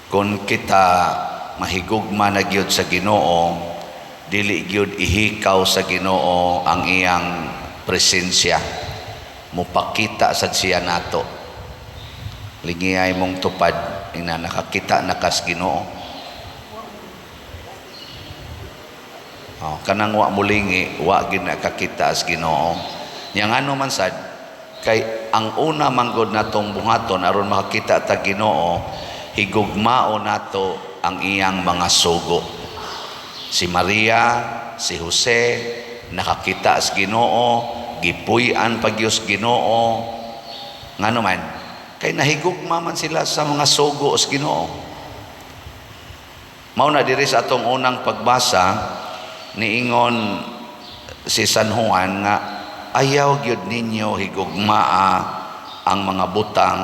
Kung kita mahigugma na gyud sa Ginoo, dili gyud ihikaw sa Ginoo ang iyang presensya. Mupakita sad siya nato. Lingiyay mong tupad ina nakakita na kas Ginoo. Oh, kanang wa mulingi, wa gyud nakakita as Ginoo. Nya ngano man sad, kay ang una manggod natong buhaton aron makakita ta Ginoo, higugmao nato ang iyang mga sugo. Si Maria, si Jose nakakita sa Ginoo, gipuy-an pa gyud sa Ginoo. Ngano man? Kay nahigugma man sila sa mga sugo sa Ginoo. Mao na diri sa atong unang pagbasa, niingon si San Juan nga ayaw gyud ninyo higugmaa ang mga butang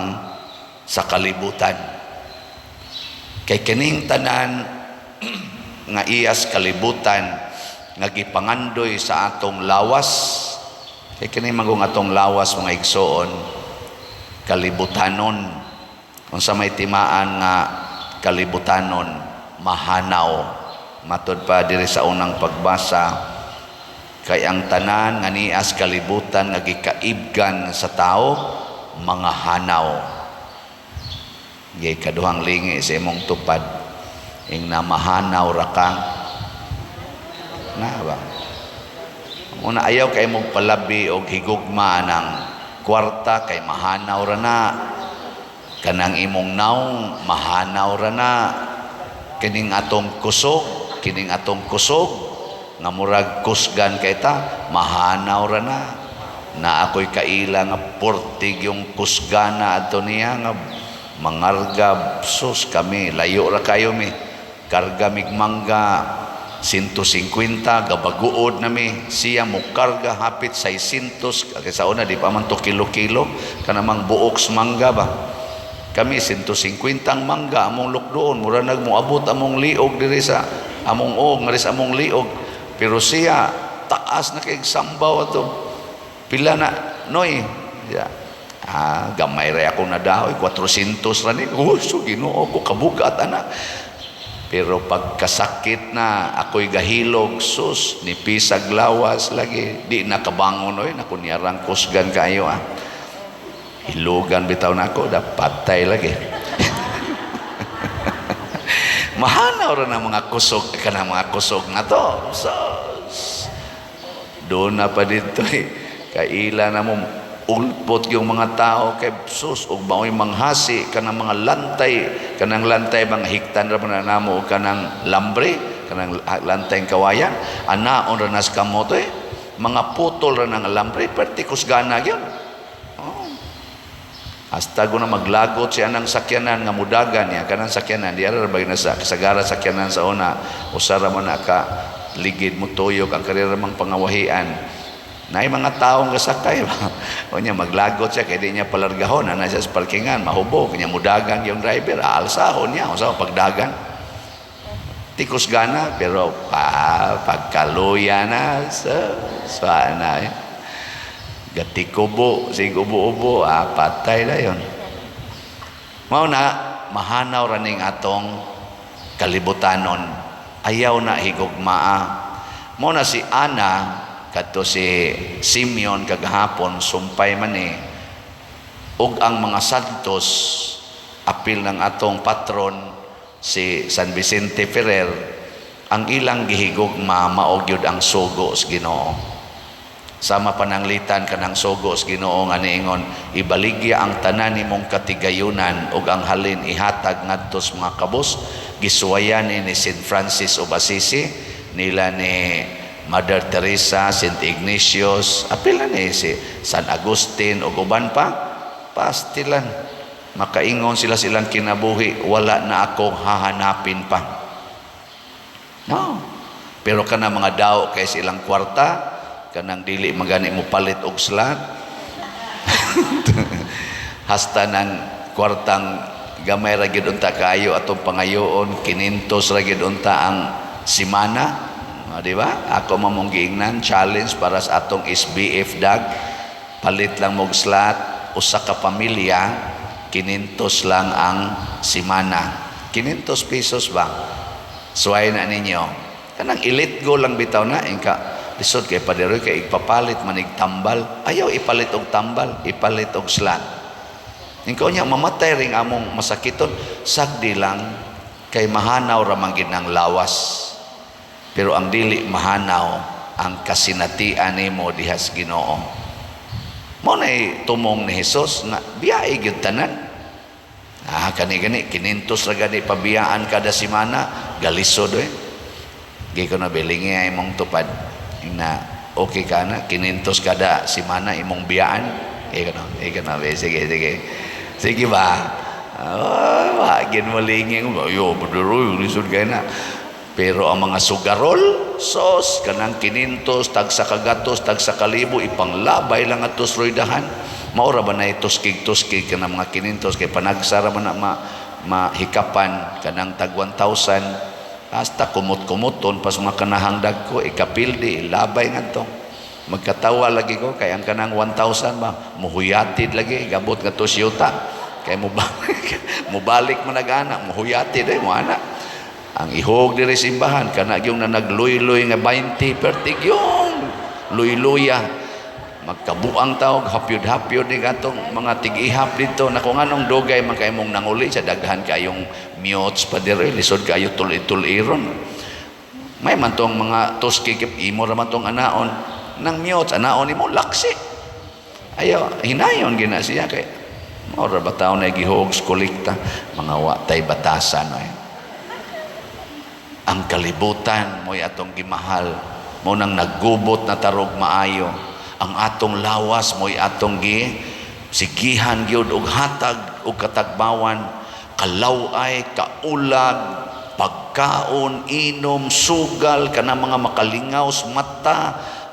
sa kalibutan. Kay kining tanan nga iyas kalibutan nga gipangandoy sa atong lawas, kay kini manggong atong lawas, mga igsoon, kalibutanon. Unsa may timaan nga kalibutanon? Mahanaw. Matod pa diri sa unang pagbasa, kay ang tanan nga nias kalibutan nga gikaibgan sa tao, mga hanaw. Gay kaduhang lingi sa imong tupad ing na mahanaw ra ka na ba. Una, ayaw kay mong palabi og higugma ng kwarta kay mahanaw ra na. Kanang imong naong, mahanaw ra na. Kining atong kusog, kining atong kusog nga murag kusgan kay ta, mahanaw ra na. Na ako'y kaila nga portig yung kusgana adto niya nga mangarga. Sus, kami layo ra kayo mi karga, mig mangga 150, gabaguod na mi. Siya mo karga hapit 600, kay sa una di pa man to kilo-kilo, kanamang buok sa mangga ba. Kami 150 ang mangga among lukdoon, mura nag moabot among liog diri sa among og ngari sa among liog. Pero siya taas na kay sambaw ato. Pila na, Noy? Ya. Ah, gamay ra ako nadahoy, 400 ra ni. Oh, so Ginoo ko, kabugat ana. Pero pagkasakit na ako'y gahilog, sus, ni pisag lawas lagi. Di na kabangon oy, naku, niyarang kusgan kayo ah. Hilugan bitaw na ako, da patay lagi. Mahanaw ra na mga kusog, kanang mga kusog na to. Sus. Doon na pa dito eh. Kaila na mo ulpot yung mga tao kay sus, ug mao'y manghasi kanang mga lantay, kanang lantay mga hiktan ra man namo og kanang lambre, kanang lantay kawayan anaon ra nas kamot eh, mga putol ra ng lambre, perti kusgana gyud. Oh. Hasta na maglagot siya ng sakyanan nga mudagan niya kanang sakyanan di ara ba na sa kasagara sakyanan sa una usa ra man na ka ligid mo tuyok ang karera mang pangawahian. Naay mga taong gasakay ba. O niya maglagot siya kay di niya palargahon ana siya sa parkingan, mahubog niya, mudagan yung driver, aalsahon niya unsa pagdagan. Tikos gana pero pa pagkaluya na sa sa na eh. Gatikubo, sig ubo-ubo, ah, patay na yon. Mao na mahanaw ra ning atong kalibutanon. Ayaw na higugmaa. Mao na si Ana kadto si Simeon kagahapon, sumpay man eh, ug ang mga santos apil ng atong patron si San Vicente Ferrer, ang ilang gihigugma mao gyud ang sugo sa Ginoo. Sama pananglitan kanang sugo sa Ginoo nga niingon, "Ibaligya ang tanan nimong katigayunan ug ang halin ihatag ngadto sa mga kabus." Gisuwayan ni Saint Francis of Assisi, nila ni Mother Teresa, Saint Ignatius, apil na ni si San Agustin ug uban pa. Pastilan makaingon sila silang kinabuhi, "Wala na akong hahanapin pa." No, pero kana mga daw kay silang kwarta, kanang dili magani mo palit og slot, hasta ng kwartang gamay ra gyud unta kaayo atong pangayoon, 500 ra gyud unta ang simana. Ah, di ba? Ako mamong giingnan, challenge para sa atong SBF dag. Palit lang mog slot, usa ka pamilya, 500 lang ang simana. 500 pesos ba? Suway na ninyo. Kanang i-let go lang bitaw na ingka lisod kay Paderoy kay ipapalit manig tambal. Ayaw ipalit og tambal, ipalit og slot. Ingka niya mamatay ring among masakiton, sagdi lang kay mahanaw ra man gid ang lawas. Pero ang dili mahanaw ang kasinatian nimo diha sa Ginoo. Mao nay tumong ni Hesus nga biyae gyud tanan. Ah, kani gani 500 ra gani pabiyaan kada semana, galisod eh. Gi ko na bilingi ay imong tupad na okay ka na 500 kada semana imong biyaan. Eh ka na, sige sige. Sige ba? Oh, wa gin mo lingi yo Paderoy, lisod kay na. Pero ang mga sugarol, sos, kanang 500, tag sa kagatos, tag sa kalibo, ipanglabay lang ato sa roydahan. Maura ba na tuskig-tuskig ka ng mga 500, kay panagsara man na mahikapan, kanang tag 1,000, hasta kumot-kumuton, pas mga kanahang dagko, ikapildi, ilabay nga to. Magkatawa lagi ko, kay ang kanang 1,000 ba, muhuyatid lagi, gabot nga to siyuta. Kay mubalik, mubalik man nag-ana, muhuyatid ay mo ana. Ang ihog diri simbahan kana gyung na nagluy-luy nga 20 pertig yung luy-luya, magkabuang tawag, hapyod-hapyod ni katong mga tig-ihap dito na kung anong dugay man kay mong nanguli sa daghan kayong mutes pa diri, lisod kayo tul-tuliron. May man tong mga tuskig, imo ra man tong anaon nang mutes, anaon nimo laksi. Ayo hinayon gina siya kay mao ra ba taon na gihog kolekta, mga wa tay batasan oy. Ang kalibutan mo'y atong gimahal, mo nang naggubot na tarog maayo. Ang atong lawas mo'y atong gi sigihan gyud og hatag og katagbawan, kalaway, kaulag, pagkaon, inom, sugal, kana mga makalingaw sa mata,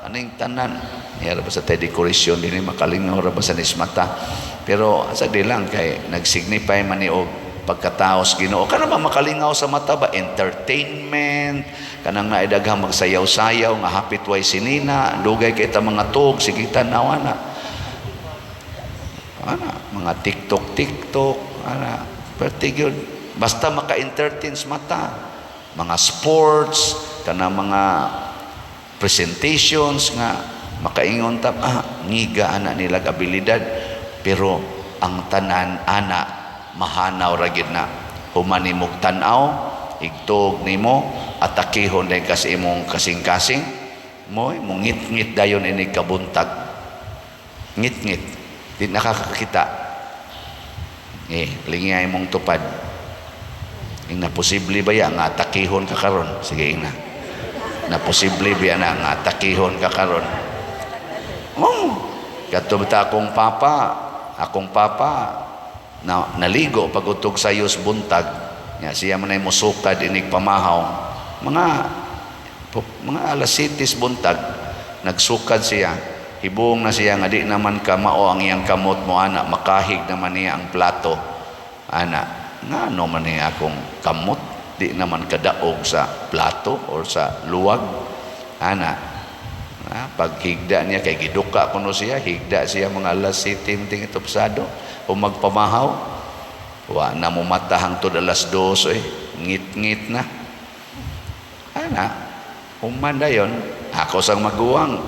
aning tanan. Niya ba sa tay dekorasyon dinhi, makalingaw ra ba sa nis mata. Pero sa di lang kay nagsignify man ni og pagkatao sa Ginoo. Kana ba makalingaw sa mata ba, entertainment, kanang naidaghang magsayaw-sayaw nga hapit way sinina, dugay kay ta mga tug sige tan-aw ana. Ana, mga TikTok TikTok, ana, perti gyud basta maka-entertain sa mata. Mga sports, kana mga presentations nga makaingon ta, ah, ngiga ana nila abilidad, pero ang tanan ana mahanaw ra gyud na. Human nimog tan-aw, igtuog nimo, atakihon din kasi imong kasing-kasing mo, mungit-ngit dayon ini kabuntag, ngit-ngit di nakakakita eh. Lingi imong tupad. Ingna, posible ba ya nga atakihon ka karon? Sige, ingna na, posible ba na nga atakihon ka karon? Oh, kadto bitaw akong papa na naligo pag-utog sa sayos buntag nya, siya man ay musukad inig pamahaw mga alas 7 buntag. Nagsukad siya, hibong na siya nga di naman kamao ang iyang kamot mo ana, makahig naman niya ang plato ana. Ngano man niya akong kamot di naman kadaog sa plato or sa luwag ana? Ah, paghigda niya kay giduka kuno siya, higda siya mga alas 7 ting itupsado o magpamahaw. Wa na mo mata hangtod alas 2 eh, ngit-ngit na. Ana, human dayon, ako sang maguwang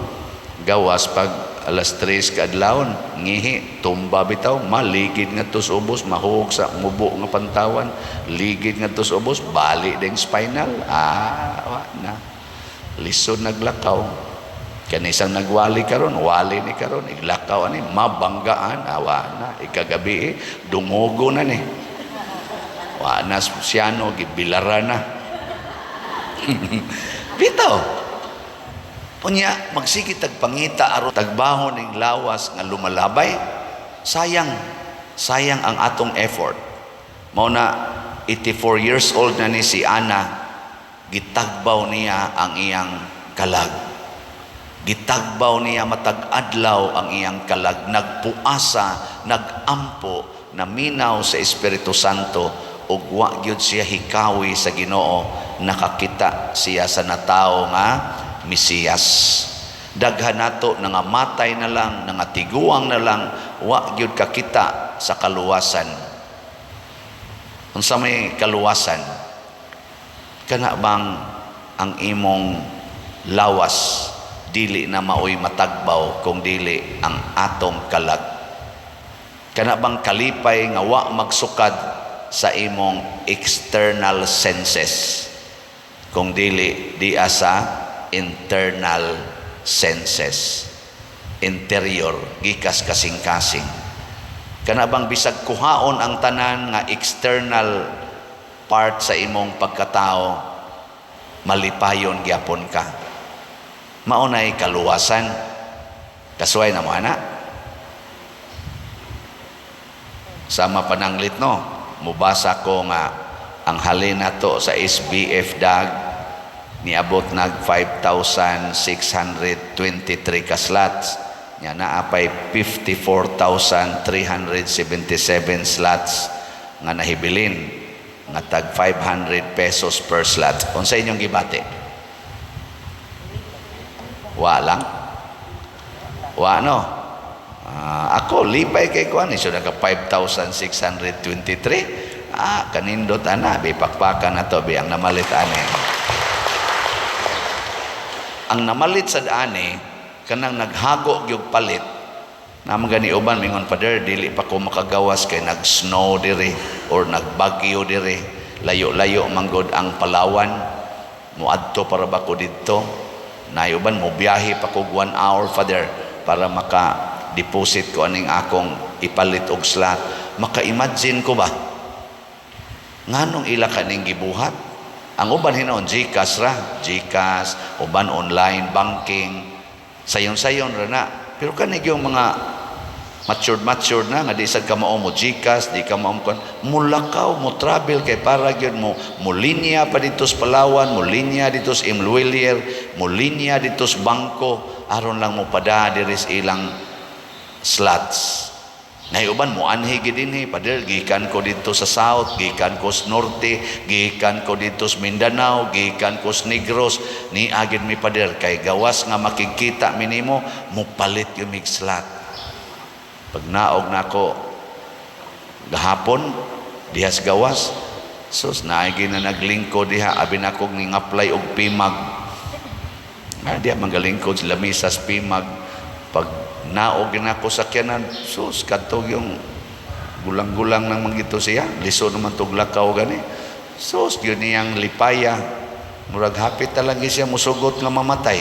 gawas pag alas 3 kaadlawon, ngihi, tumba bitaw, maligid nga tos ubos, mahug sa mubo nga pantawan, ligid nga tos ubos, bali ding spinal. Ah, wa na. Lisod naglakaw. Kanisang nagwali karon, wali ni karon, iglakaw ani mabanggaan, awa na, ikagabi eh, dungogo na ni. Wa na siyano, gibilara na. Bitaw. Unya, magsige tag pangita aron tagbahon ning lawas nga lumalabay. Sayang, sayang ang atong effort. Mao na 84 years old na ni si Ana, gitagbaw niya ang iyang kalag. Gitagbaw niya matag adlaw ang iyang kalag, nagpuasa, nagampo, naminaw sa Espiritu Santo ug wa gyud siya hikawi sa Ginoo, nakakita siya sa natawo nga Mesiyas. Daghan nato nangamatay na lang, nangatiguang na lang, wa gyud kakita sa kaluwasan. Unsa may kaluwasan? Kana bang ang imong lawas dili na maoy matagbaw kung dili ang atong kalag? Kana bang kalipay nga wa magsukad sa imong external senses kung dili dia sa internal senses, interior, gikas kasing-kasing? Kana bang bisag kuhaon ang tanan nga external part sa imong pagkatao, malipayon gyapon ka? Mao nay kaluwasan. Kasuway na mo ana. Sama pananglit, no, mubasa ko nga ang halin nato sa SBF dag niabot nag 5,623 ka slots nya, naa pay 54,377 slots nga nahibilin nga tag 500 pesos per slot. Unsa inyong gibati? Wa lang, wa, no? Ah, ako lipay kay ko ani, so naka 5,623. Ah, kanindot ana, bi pakpakan na to bi. Ang namalit ani, ang namalit sad ani, kanang naghago gyud palit naman gani. Uban mingon, "Father, dili pa ko makagawas kay nag-snow diri or nagbagyo diri, layo-layo manggod ang Palawan, muadto para ba ko didto?" Naay uban, "Mo biyahe pa kog 1 hour, Father, para maka deposit ko aning akong ipalit og slot." Maka-imagine ko ba nganong ila kaning gibuhat? Ang uban hinuon GCash ra, GCash, uban online banking, sayon-sayon ra na. Pero kani yung mga matured matured na nga di sad ka mao mo GCash, di ka mao kon mulakaw, mo travel kay para gyud mo mo linya pa dito sa Palawan, mo linya dito sa M Lhuillier, mo linya dito sa bangko aron lang mo pada diri sa ilang slots. Nay uban mo anhi gid dinhi, "Pader, gikan ko dito sa South, gikan ko sa Norte, gikan ko dito sa Mindanao, gikan ko sa Negros, ni agid mi, Pader, kay gawas nga makikita minimo, mo palit yung mig slot." Pag naog nako gahapon dihas gawas, sus, naagi na naglingkod diha, abi nako ning apply og PMAG. Ah, diha mangalingkod sila misas PMAG. Pag naog na ko sakyanan, sus, kadto yung gulang-gulang nang mangito siya, lisod naman tog lakaw gani. Sus, yun niyang lipaya. Murag hapit talaga siya musugot nga mamatay.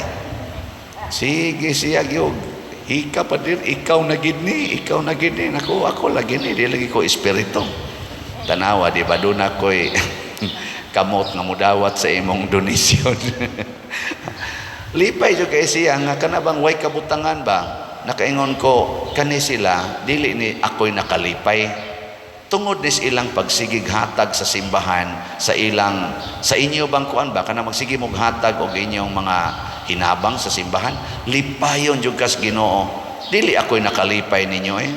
Sige siya gyud. "Ika pa dir, ikaw na gid ni, ikaw na gid ni." "Nako, ako lagi ni, di lagi ko espiritu." Tanawa, di ba doon ako'y kamot nga mudawat sa imong donasyon. Lipay jud kay siya nga kana bang way kabutangan ba? Nakaingon ko kani sila, dili ni ako'y nakalipay tungod nis ilang pagsigig hatag sa simbahan, sa ilang, sa inyo bang kuan ba, kana magsige mog hatag og inyong mga hinabang sa simbahan, lipayon jud kas Ginoo. Dili ako'y nakalipay ninyo eh.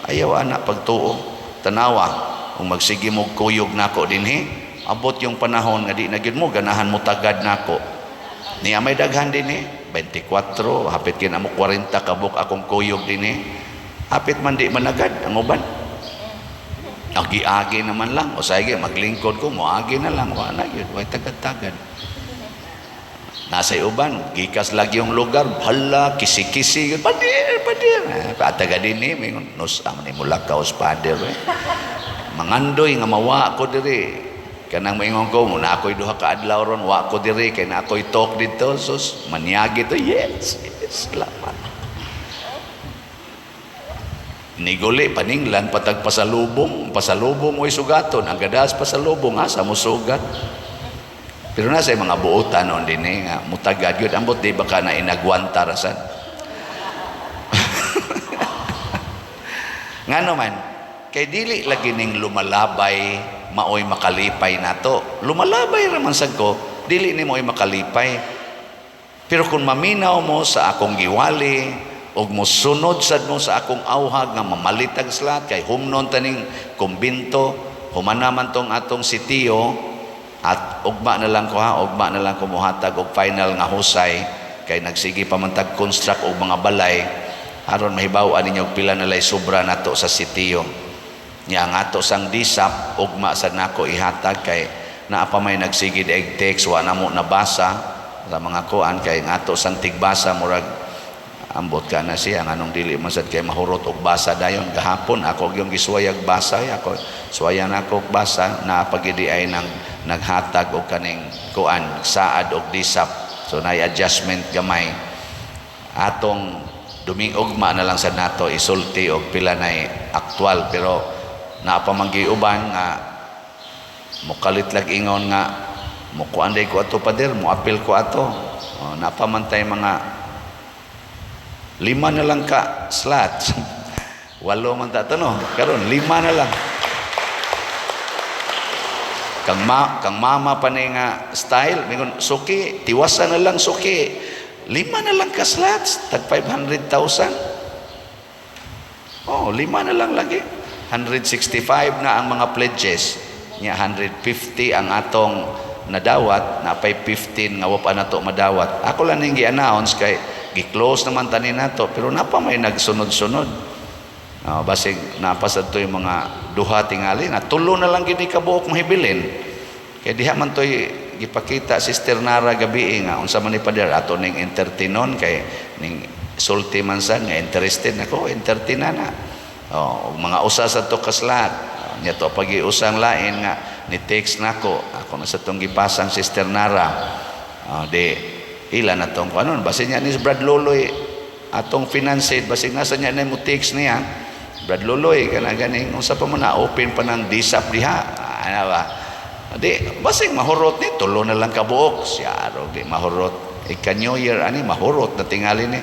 Ayaw ana pagtuo. Tanawa kung magsige mog kuyog nako dinhi, abot yung panahon nga di na gyud mo ganahan mo tagad nako. Niya may daghan dinhi, 24, hapit kina mo 40 kabuk akong kuyog dinhi. Hapit man di managad ang uban. Agi-agi naman lang. O sige, maglingkod ko, moagi na lang. Wa na yun, way tagad-tagad. Nasa uban, gikas lagi yung lugar, hala, kisi-kisi, yun, "Pader, pader." Eh, pataga din eh, may nus, ni mulakaw sa pader. Eh. Mangandoy nga mawa ko diri. Kanang moingon ko, muna ako'y duha ka adlaw ron, wa ko diri, kay na ako'y talk dito, sus, manyagi to, yes, salamat. Niguli, paninglan, patag pasalubong, pasalubong mo'y sugaton, ang gadas pasalubong, asa mo sugat. Pero nasa yung mga buotan noon din eh, nga, mutagad yun, ambot di ba ka na inagwanta rasan. Nga naman, kay dili lagi ning lumalabay, maoy makalipay nato. Lumalabay raman sad ko, dili ni mo'y makalipay. Pero kung maminaw mo sa akong giwali, og mosunod sad mo sa akong awhag nga mamalitag slot, kay humnon taning kumbinto, humana man tong atong sitiyo, at ugma na lang ko ha, ugma na lang ko muhatag og final nga husay, kay nagsige pa man tag construct og mga balay, aron mahibaw-an ninyo og pila na lay sobra nato sa sitiyo. Nya ang ato sang DSAP, ugma sad nako ihatag kay naa pa may nagsigid eg text, wa na mo nabasa sa mga kuan, kay ang ato sang tigbasa murag ambot ka na siya nganong dili man sad kay mahurot og basa dayon. Gahapon ako gyung gisuwayag basa, ako suwayan ako og basa na pagidi ay nang naghatag og kaning kuan, saad og DSAP. So nay adjustment gamay. Atong ugma na lang sad nato isulti og pila nay aktual, pero naa pa man uban nga mokalit lag ingon nga mukuan day ko ato, pader, moapil ko ato. Oh, naa pa man tay mga lima na lang ka slot. Walo man ta to, no? Karon lima na lang. Kang mama pa ni nga style, mingon, "Suki, tiwasan na lang, suki." Lima na lang ka slots, tag 500,000. Oh, lima na lang lagi. 165 na ang mga pledges. Nya 150 ang atong nadawat, napay 15 nga wa pa nato madawat. Ako lang ning gi-announce kay gi-close naman tani nato, pero napa may nagsunod-sunod. Basig napa sad to yung mga duha tingali na tulo na lang gini kabuok mahibilin. Kay diha man toy gipakita Sister Nara gabi nga unsa man ni pader, ato ning entertainon kay ning sulti man sa nga interested nako, entertain na na. Oh, mga usa sa to kaslat. Nya to pag-iusang lain nga ni text nako, ako na sa tong gipasang Sister Nara. Oh, di ila na tong kanon, basin niya ni Brad Loloy atong finance, basig nasa niya na mo text niya. Brad Loloy, kana ganing unsa pa man na open pa ng DSAP diha. Ano ba? Di basig mahurot ni tulo na lang kabuok siya, di mahurot. Ika New Year ani mahurot na tingali ni.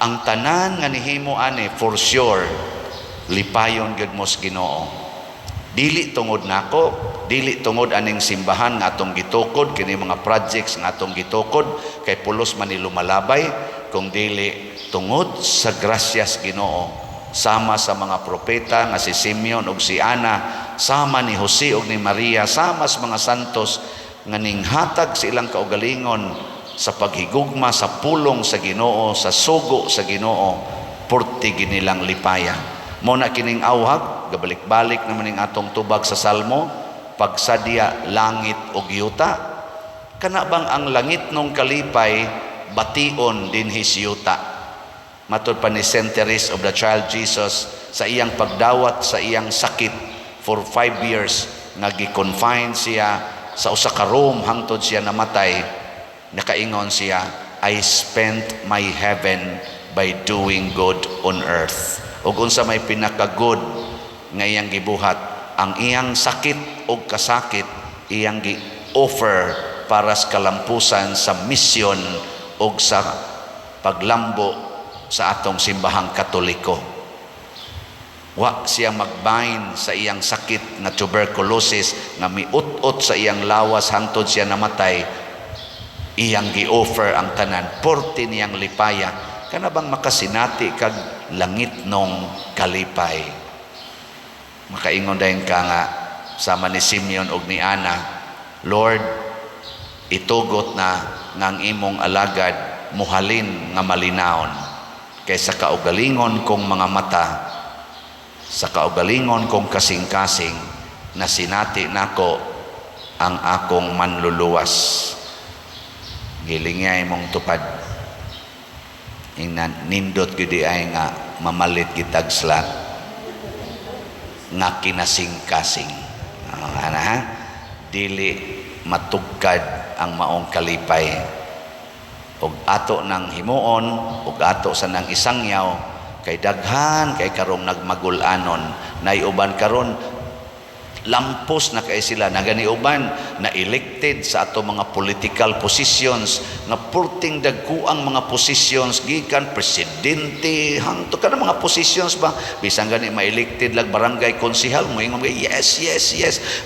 Ang tanan nga nihimo ani, for sure lipayon gyud mo sa Ginoo. Dili tungod nako, dili tungod aning simbahan nga atong gitukod, kini mga projects nga atong gitukod kay pulos man ni lumalabay, kung dili tungod sa grasyas Ginoo, sama sa mga propeta nga si Simeon ug si Ana, sama ni Jose ug ni Maria, sama sa mga santos nga ninghatag sa ilang kaugalingon sa paghigugma sa pulong sa Ginoo, sa sugo sa Ginoo, purti ginilang lipaya. Mo na kining awhag, gabalik-balik naman ning atong tubag sa Salmo, pagsadya langit ug yuta. Kana bang ang langit nung kalipay bation dinhi sa yuta? Matod pa ni Saint Therese of the Child Jesus, sa iyang pagdawat sa iyang sakit for 5 years nga gi-confine siya sa usa ka room hangtod siya namatay, nakaingon siya, "I spent my heaven by doing good on earth." Ug unsa may pinaka-good nga iyang gibuhat? Ang iyang sakit og kasakit iyang gi-offer para sa kalampusan sa misyon og sa paglambo sa atong Simbahang Katoliko. Wa siya magbain sa iyang sakit nga tuberculosis nga miut-ut sa iyang lawas hangtod siya namatay. Iyang gi-offer ang tanan, porte niyang lipaya. Kana bang makasinati kag langit nong kalipay? Makaingon dayon ka nga sama ni Simeon og ni Ana, "Lord, itugot na nga ang imong alagad muhalin nga malinawon kay sa kaugalingon kong mga mata, sa kaugalingon kong kasing-kasing, nasinati nako ang akong Manluluwas." Gilingay mong tupad. Ingnan nindot gyud ay nga mamalit gitag slot nga kinasing-kasing. Ah, ana ha? Dili matugkad ang maong kalipay. Ug ato nang himuon ug ato sa nang isangyaw kay daghan kay karong nagmagul-anon, nay uban karon lampos na kay sila nagani, uban na elected sa ato mga political positions nga purting dagkuang mga positions, gikan presidente hangtod kana mga positions ba. Bisan gani ma-elected lag barangay konsehal, moingon yes."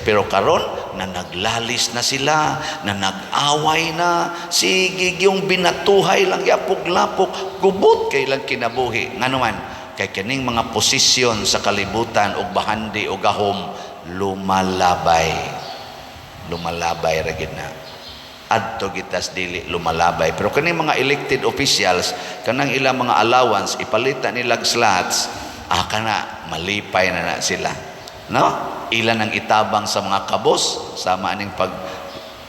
Pero karon na naglalis na sila, na nag-away na, sige yung binatuhay lang yapog-lapok, gubot kay lang kinabuhi. Ngano man? Kay kining mga posisyon sa kalibutan og bahandi og gahom lumalabay, lumalabay ra gid na. Adto gitas dili lumalabay. Pero kani mga elected officials, kanang ilang mga allowance ipalit na nilag slots, ah, kana malipay na na sila. No? Ilan ang itabang sa mga kabos sama aning pag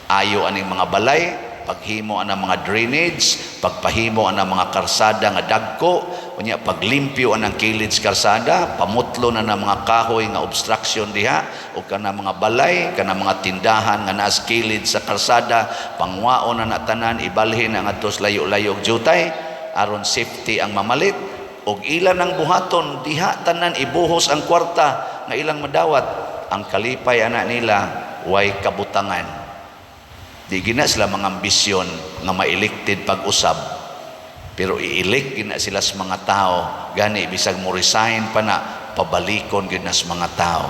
ayo aning mga balay, paghimo ang mga drainage, pagpahimo ang mga karsada nga dagko, unya paglimpyo ang kilid sa karsada, pamutlo na ng mga kahoy nga obstruction diha o kana mga balay, kana mga tindahan nga naas kilid sa karsada, pangwaon na na tanan, ibalhin ang adtos layo-layo og jutay aron safety ang mamalit. Og ilan ang buhaton diha tanan, ibuhos ang kwarta nga ilang madawat. Ang kalipay ana nila, way kabutangan. Di gina sila mga ambisyon nga ma-elected pag-usab. Pero i-elect gina sila sa mga tao. Gani, bisag mo resign pa na, pabalikon gina sa mga tao.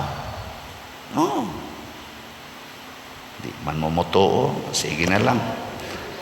No. Di man mo motuo, sige na lang.